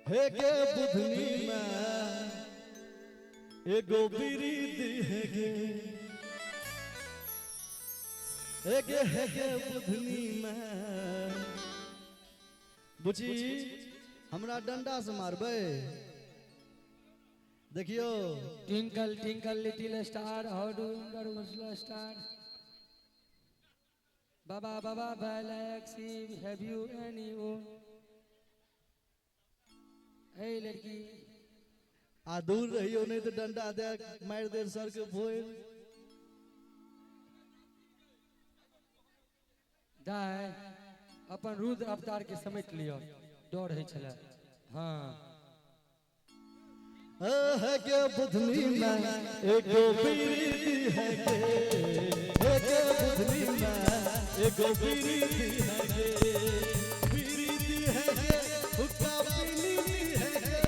हे गे बुधनी में एगो बीड़ी दी है गे, हे गे बुधनी में। बुची हमरा डंडा से मारबै। देखियो twinkle twinkle little star how do under star Baba Baba black sheep have you any ओ। हे लड़की आ दूर रहियो नहीं तो डंडा दे मार दे सर के फोड़। दाय अपन रुद्र अवतार के समेट लियो, डर है छला। हाँ है के बुधनी में एगो बीड़ी है गे, हे के बुधनी में एगो बीड़ी है गे, बीड़ी है गे हुक्का पीली है गे,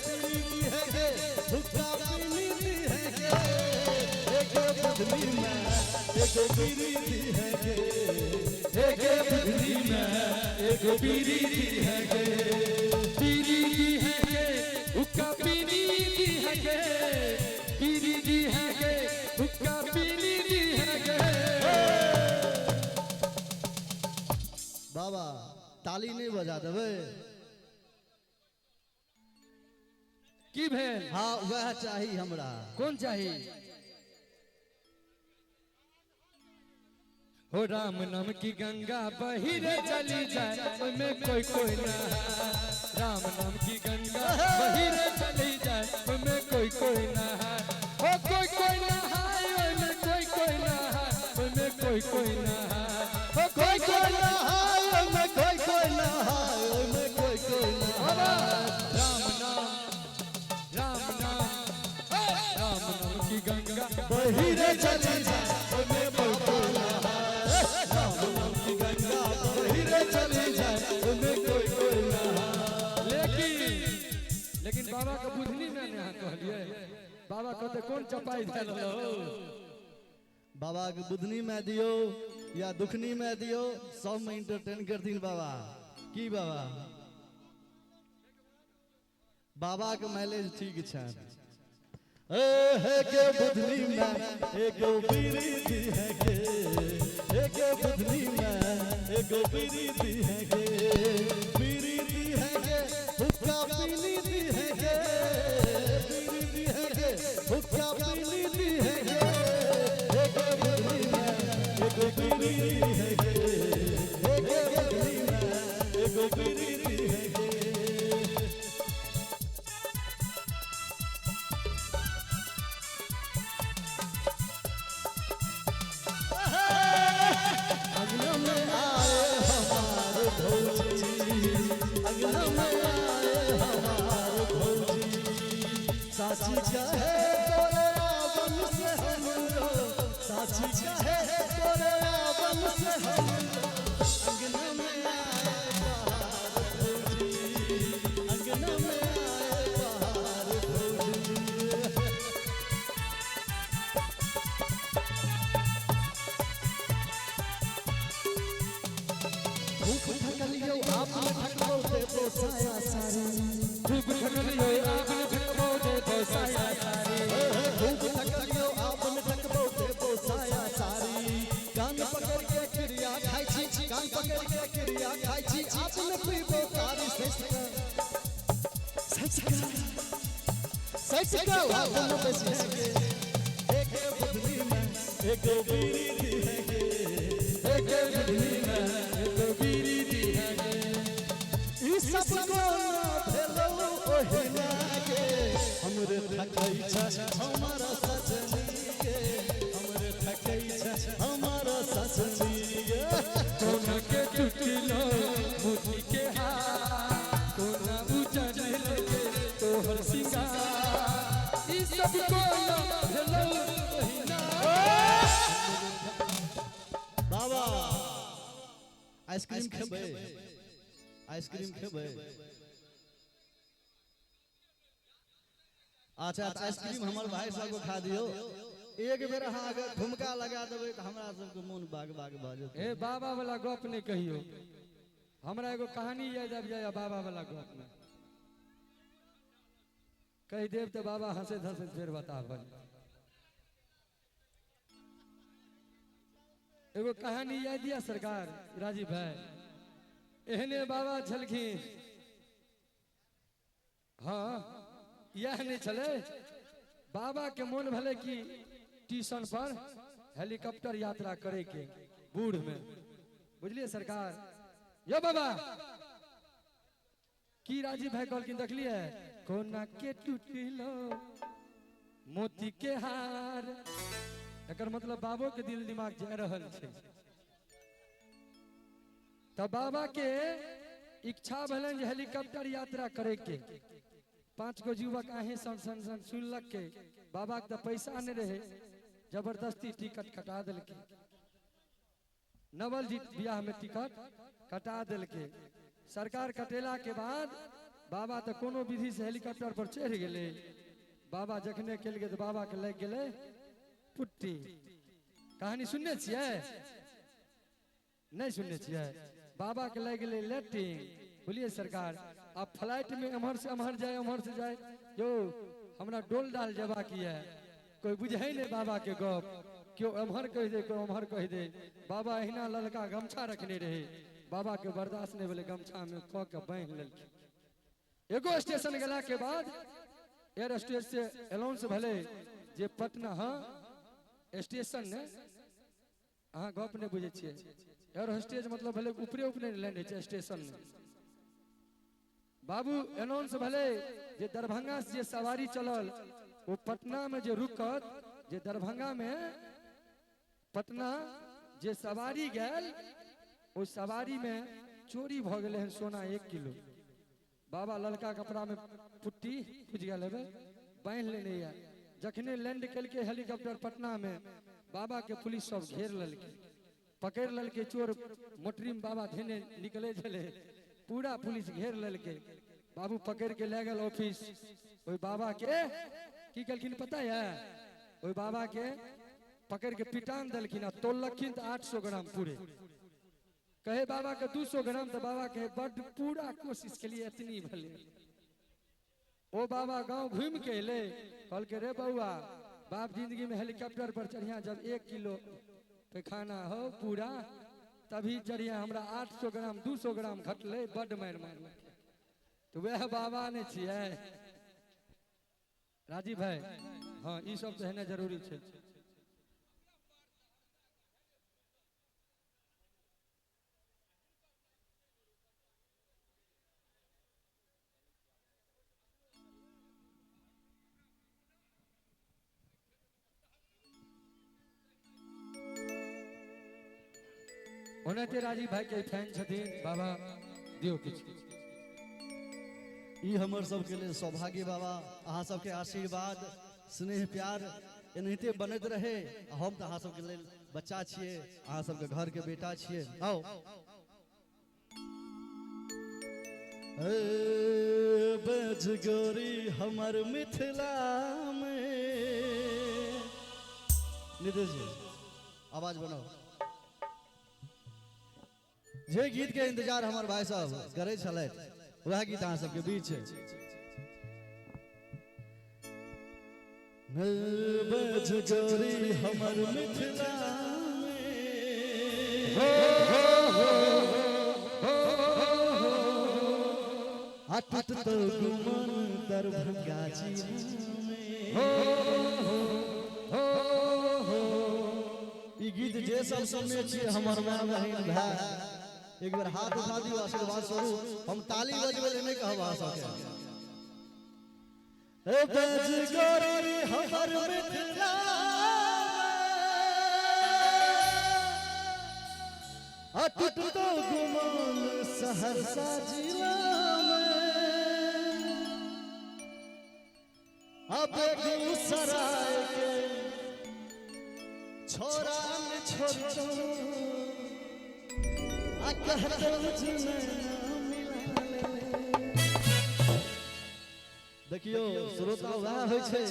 बीड़ी है गे हुक्का पीली है गे, एगो बुधनी में एगो बीड़ी है गे, हे के बुधनी में एगो बीड़ी है गे, बीड़ी है गे हुक्का पीली है गे, बीड़ी है गे हुक्का पीली है गे। बाबा ताली नहीं बजा देबै की भेल? हाँ वह चाही हमरा। कौन चाही? हो राम नाम की गंगा बही रे चली जाए ओमे कोई कोई ना, राम नाम की गंगा बही रे चली जाए ओमे कोई कोई ना, हो कोई कोई ना, ओमे कोई कोई ना, ओमे कोई कोई ना, हो कोई कोई ना, ओमे कोई कोई ना, ओमे कोई कोई ना। राम नाम राम नाम राम नाम की गंगा बही रे चली जाए ओमे कोई कोई ना, लेकिन बाबा के बुझनी में ने कहलिए बाबा कहते कौन चपाई धैल हो। बाबा के बुधनी में दियो या दुखनी में दियो सब में इंटरटेन करथिन बाबा। की बाबा बाबा के माइलेज ठीक छै। ए हे के बुधनी में एगो बीड़ी दी है गे, हे के बुधनी में एगो बीड़ी दी है गे, बीड़ी दी है गे हुक्का पीली दी है गे, बीड़ी दी है गे हुक्का पीली दी है गे, एगो बुधनी में एगो बीड़ी दी है गे, एगो बुधनी में एगो बीड़ी दी है गे। अंगना में आए हमार भौजी, अंगना में आए हमार भौजी, साची कहे तोरे आवन से हमरो, साची कहे तोरे आवन से हमरो, अंगना में आए बहार भौजी, अंगना में आए बहार भौजी। भूख थकलियो आप न थकबो देबो साया सारी, भूख थकलियो आप न थकबो देबो साया सारी, भूख थकलियो आप न थकबो देबो साया सारी, कान पकड़ के क्रिया खाइ छी, कान पकड़ के क्रिया खाइ छी, आप न पीबो कारी सच का आप न बेसी है गे, एके बुधनी में एगो बीड़ी दी है गे, एके बुधनी में एगो बीड़ी दी है गे। ई सब कोना भेलौ ओहिना गे, हमरे थकै छै हमारा सजनी गे, हमरे थकै छै हमारा सजनी गे। कोना के टूटलो मोती के हार, कोना उजरल के तोहर सिंगार, ई सब कोना भेलौ ओहिना। बाबा आइसक्रीम खेबै? आइसक्रीम खेबै? अच्छा आइसक्रीम हमर भाई सबके खा दियो। एक बेर अहाँ अगर ठुमका लगा देबै तऽ हमरा सबके मोन बाग बाग भऽ जेतै। ए बाबा वाला गप नहीं कहियो, हमरा एगो कहानी याद आबि जाइए बाबा वाला गप में। कहि देब तऽ बाबा हँसैत हँसैत फेर बताबल। एगो कहानी याद दिया सरकार राजीव भाई, एहने बाबा छलखिन। हाँ इएह नहीं छलै, बाबा के मोन भेलै कि ट्यूशन पर हेलीकॉप्टर यात्रा करे के बूढ़ में, बुझलिए सरकार। यो बाबा की राजीव भाई कहलखिन देखलिए, कोना के टूटलो मोती के हार। एकर मतलब बाबो के दिल दिमाग जा रहल छै। तब बाबा के इच्छा भेलनि जे हेलीकॉप्टर यात्रा करे के। 5 गो युवक आहे सन सन सन सुनलक के, बाबा के तो पैसा नहीं रहे, जबरदस्ती टिकट कटा देलकै। नवल जी बियाह में टिकट कटा देलकै। सरकार कटेला के बाद बाबा तो कोनो विधि से हेलीकॉप्टर पर चढ़ गेलै। बाबा जखने केलकै तो बाबा के लागि गेलै पुट्टी। कहानी सुनने छियै? नहीं सुनने छियै? बाबा के लागि गेलै लैट्रिन, बोलिए सरकार। अब फ्लाइट में एम्हर से एम्हर जाए, एम्हर से जाए, जो हमरा डोल डाल जेबाक ये, कोई बुझे नहीं बाबा के गप, क्यों एम्हर कहि दे, कोई ओम्हर कहि दे। बाबा एहिना ललका गमछा रखने रहे, बाबा के बर्दाश्त नहीं भेलै, गमछा में कऽ के बान्हि लेलखिन। एगो स्टेशन गेला के बाद एयर स्टेज से अनाउंस भेलै जे पटना, हाँ स्टेशन ने, अहाँ गप नहीं बुझै छियै। एयर होस्टेज मतलब भेलै ऊपरे ऊपरे लैंड होइ छै स्टेशन में। बाबू अनाउंस भेलै जे दरभंगा से जे सवारी चलल वो पटना में जे रुकत, जे दरभंगा में पटना जे सवारी गेल ओ सवारी में चोरी भ गेलै हन सोना 1 किलो। बाबा ललका कपड़ा में पुट्टी बुझि गेल हेबै, बान्हि लेने यऽ। जखने लैंड केलकै हेलीकॉप्टर पटना में, बाबा के पुलिस सब घेर लेलकै, पकड़ि लेलकै चोर। मोटरी में बाबा धेने निकले छलै, पूरा पुलिस घेर लेलकै। बाबू पकड़ के लए गेल ऑफिस। ओहि बाबा के की केलखिन पता है? ओहि बाबा के पकड़ के पिटान देलखिन आ तोललखिन तऽ 800 ग्राम पूरे। कहे बाबा के 200 ग्राम, तो बाबा के बड पूरा कोशिश के लिए इतनी भले। ओ बाबा गांव घूम के अयलै, कहलकै रे बउआ, बाप जिंदगी में हेलीकॉप्टर पर चढ़िया जब 1 किलो पैखाना हो पूरा तभी चढ़िया, हमरा 800 ग्राम 200 ग्राम घटलै, बड मारि मारलकै। तो वह बाबा ने छियै राजीव भाई। हाँ ई सब तो हेनाइ जरूरी छै। ओनाहिते राजीव भाई के फैन छथिन बाबा, दियौ किछु। ई हमर सबके लेल सौभाग्य बाबा, अहाँ सबके आशीर्वाद स्नेह प्यार एनाहिते बनैत रहे। हम तऽ अहाँ सबके लेल बच्चा छियै, अहाँ सबके घर के बेटा छियै। आओ बजगोरी हमर मिथिला में। नीतीश जी आवाज बनाओ। जे गीत के इंतजार हमार भाई साहब करे छलथि वह गीत अहाँ सबके बीच है। बजगोरी हमर मिथिला में, अटत तो गुमन दरभंगा जिला में। ई गीत जे सब सुनने छियै हमर माय बहिन भाई, एक बार हाथ उठा दियो आशीर्वाद स्वरूप। हम ताली बजबै ले नहीं कहब अहाँ सबके। ए बजगोरी हमर मिथिला में, अटत तो गुमान सहरसा जिला में, अब बेगूसराय के छोरा ने छोड़ो, आ कहतो मिला ले। देखियो श्रोता वएह होइ छै,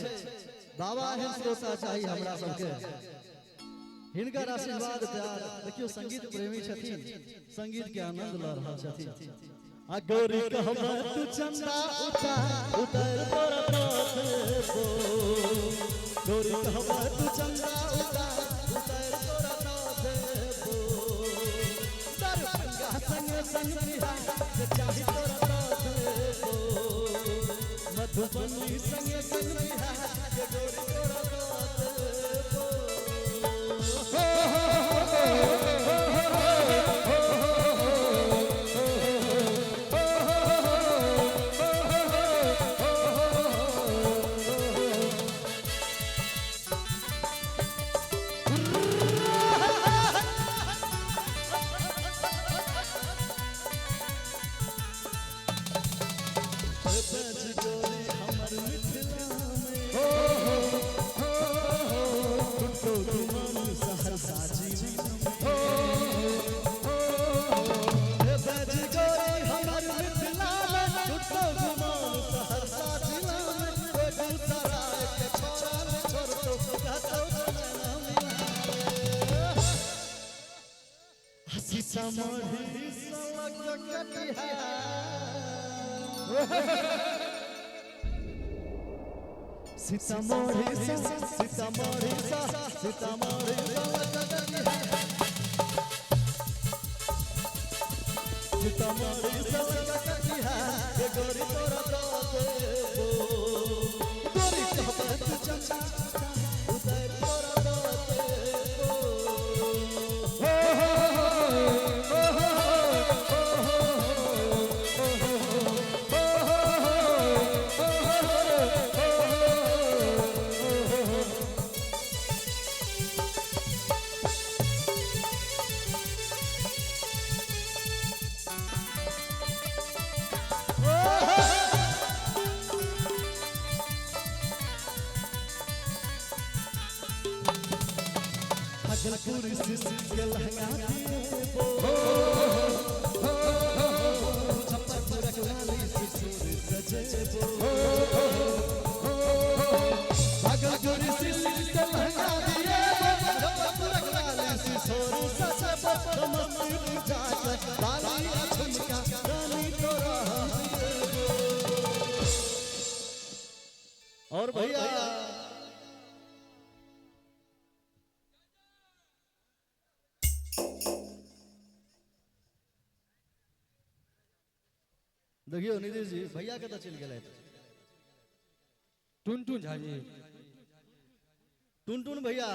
बाबा एहन श्रोता चाही हमरा सबके, हिनकर आशीर्वाद प्यार। देखियो संगीत प्रेमी छथिन, संगीत के आनंद ल रहल छथिन। आ गोरी कहबे तू चंदा उतार उतार तोरा तो देबो। गोरी कहबे तू चंदा उतार उतार तोरा तो देबो। दरभंगा संग संग बिहार जे चाही तोरा तो देबो। मधुबनी संग संग बिहार जे गोरी तोरा तो देबो। सीतामढ़ी सीतामढ़ी सीतामढ़ी सीतामढ़ी गोरी तोरा तो देबो। गोरी कहबे तू चंदा उतार तोरा तो देबो। भागलपुर सिल्क के लहंगा देबो। मुजफ्फरपुर के लाली ससुर सजेबो। भागलपुर सिल्क के लहंगा देबो। मुजफ्फरपुर के लाली ससुर सजेबो। समस्तीपुर जाके बाली झुमका रानी तोरा देबो। और भैया देखियो नीतीश जी भैया कतऽ चलि गेलै? टुनटुन झा जी। टुनटुन भैया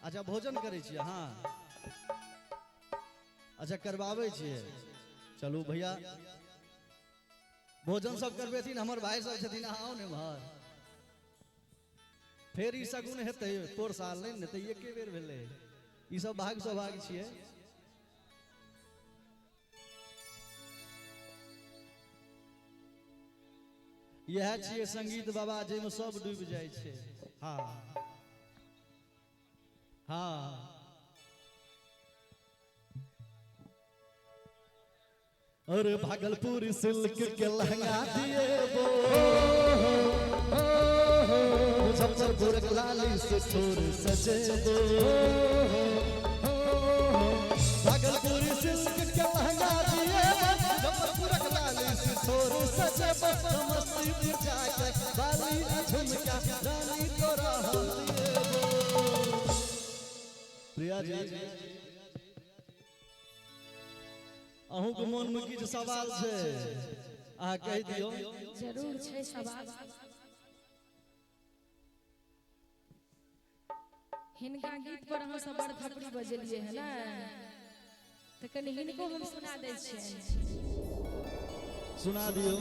अच्छा भोजन करै छियै? हाँ अच्छा करबाबै छियै। चलू भैया भोजन सब करबेथिन, हमर भाई सब छथिन, अहाँ आउ ने एम्हर। फेर ई शगुन हेतै तोर साल नहि ने, तऽ एके बेर भेलै। ई सब भाग सौभाग्य छियै। इएह छियै संगीत बाबा जाहिमे सब डूबि जाइ छै। हाँ हाँ और भागलपुर सिल्क के लहंगा दिएबो। मुजफ्फरपुर के लाली ससुर सजेबो। भागलपुर सिल्क के लहंगा दिएबो। मुजफ्फरपुर के लाली ससुर सजेबो। समस्तीपुर जाके बाली झुमका रानी तोरा हम दिएबो। प्रिया जी अहूँके मोनमे किछु सवाल छै, अहाँ कहि दियौ। जरूर छै सवाल। हिनका गीत पर अहाँ सब बड़ थपड़ी बजेलियै है ने, तऽ कनि हिनको हम सुना दै छियनि। सुना दियौ।